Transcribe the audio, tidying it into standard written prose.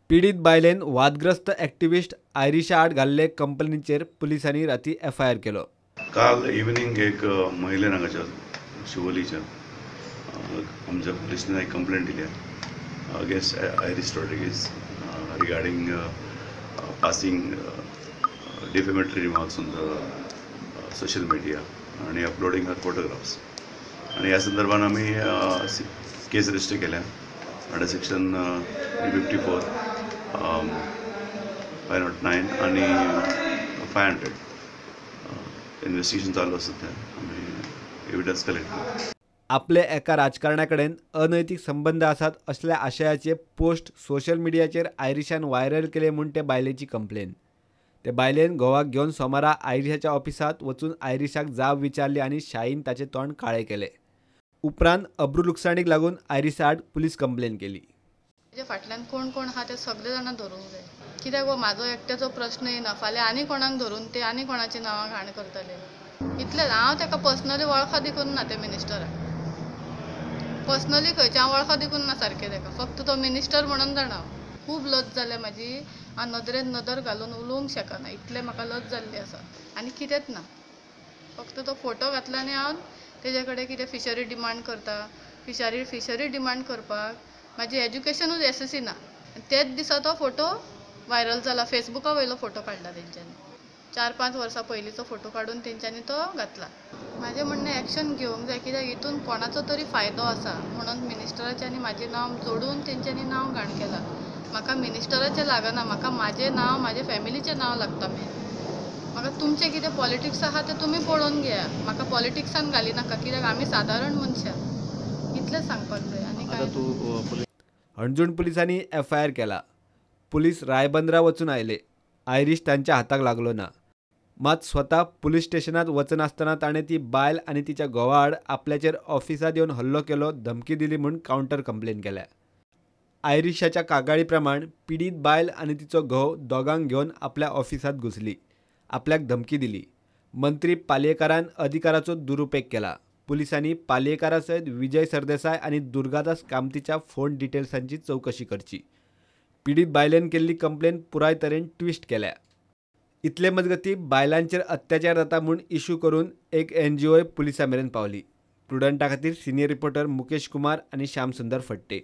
पीडित बायलेन वादग्रस्त ॲक्टिव्हिस्ट आयरिशा आड घाल्ले कंप्लेनीचेर पुलिसांनी राती एफआयआर केलो. काल इव्हिनिंग एक महिलेन हांगाच्या शिवोलीच्या आमच्या पुलिसांनी एक कंप्लेंट दिल्या against Iris Rodrigues regarding passing defamatory remarks on the social media आणि अपलोडिंग हर फोटोग्राफ्स. आणि ह्या संदर्भात आमी केस रजिस्टर केल्या अंडर सेक्शन 354, 509 आणि 500. इन्व्हेस्टिगेशन चालू आसा, त्या आमी एविडन्स कलेक्ट करता. आपले एका राजकारण्याकडेन अनैतिक संबंद आसात असल्या आशयाचे पोस्ट सोशल मिडियाचेर आयरिशान व्हायरल केले म्हूण ते बायलेची कंप्लेन. ते बायलेन घोवाक घेवन सोमारा आयरिशाच्या ऑफिसांत वचून आयरिशाक जाब विचारली आनी शाहीन ताचें तोंड काळें केलें. उपरांत अब्रू लुकसाणीक लागून आयरिशा आड पुलीस कंप्लेन केली. तेजे फाटल्यान कोण कोण आहा ते सगळे जाणां धरूंक जाय. कित्याक हो म्हाजो एकट्याचो प्रश्न येना, फाल्यां आनी कोणाक धरून ते आनी कोणाची नांवां घाण करतले. इतलेंच. हांव ताका पर्सनली वळखा देखून ना, त्या मिनिस्टराक पर्सनली खंयच्या हांव वळखा देखून ना सारकें ताका, फक्त तो मिनिस्टर म्हणून जाणा. खूब लज जाल्या म्हाजी, हांव नदरेन नदर घालून उलोवंक शकना इतलें म्हाका लज जाल्ली आसा. आनी कितेंच ना, फक्त तो फोटो घातला आनी हांव तेजे कडेन कितें फिशरी डिमांड करता. फिशरी डिमांड करपाक म्हाजी एज्युकेशनूच एसएससी ना. तेच दिसा तो फोटो व्हायरल जाला, फेसबुका वयलो फोटो काडला तेंच्यांनी, 4-5 वर्सां पयलींचो फोटो काडून तेंच्यांनी तो घातला. म्हाजें म्हणणें एक्शन घेवंक जाय, कित्याक हितून कोणाचो तरी फायदो आसा म्हणून मिनिस्टराचें आनी म्हाजें नांव जोडून तेंच्यांनी नांव घाण केलां. म्हाका मिनिस्टराचें लागना, म्हाका म्हाजें नांव, म्हाजे फॅमिलीचें नांव लागता मेन. म्हाका तुमचें कितें पॉलिटिक्स आहा तें तुमी पळोवन घेया, म्हाका पॉलिटिक्सान घालिनाका, कित्याक आमी सादारण मनशां. इतलें सांगपाक जाय आनी काय. हणजूण पुलिसांनी एफआयआर केला. पुलीस रायबंदरा वचून आयले. आयरिश तांच्या हाताक लागलो ना. मात स्वता पुलीस स्टेशनात वचनासतना ताणें ती बायल आनी तिच्या घोवा आड आपल्याचेर ऑफिसांत येवन हल्लो केलो, धमकी दिली म्हूण कावंटर कंप्लेन केल्या. आयरिशाच्या कागाळी प्रमाण पिडीत बायल आनी तिचो घोव दोगांक घेवन आपल्या ऑफिसांत घुसली, आपल्याक धमकी दिली. मंत्री पालयेकारान अधिकाराचो दुरुपेग केला. पुलिसांनी पालयेकारा सयत विजय सरदेसाय आनी दुर्गादास कामतीच्या फोन डिटेल्सांची चवकशी करची. पीडित बायलेन केल्ली कंप्लेन पुराय तरेन ट्विस्ट केल्या. इतले मजगती बायलांचेर अत्याचार जाता म्हूण इशू करून एक एनजीओ पुलिसां मेरेन पावली. प्रुडंटा खातीर सिनियर रिपोर्टर मुकेश कुमार आनी श्यामसुंदर फट्टे.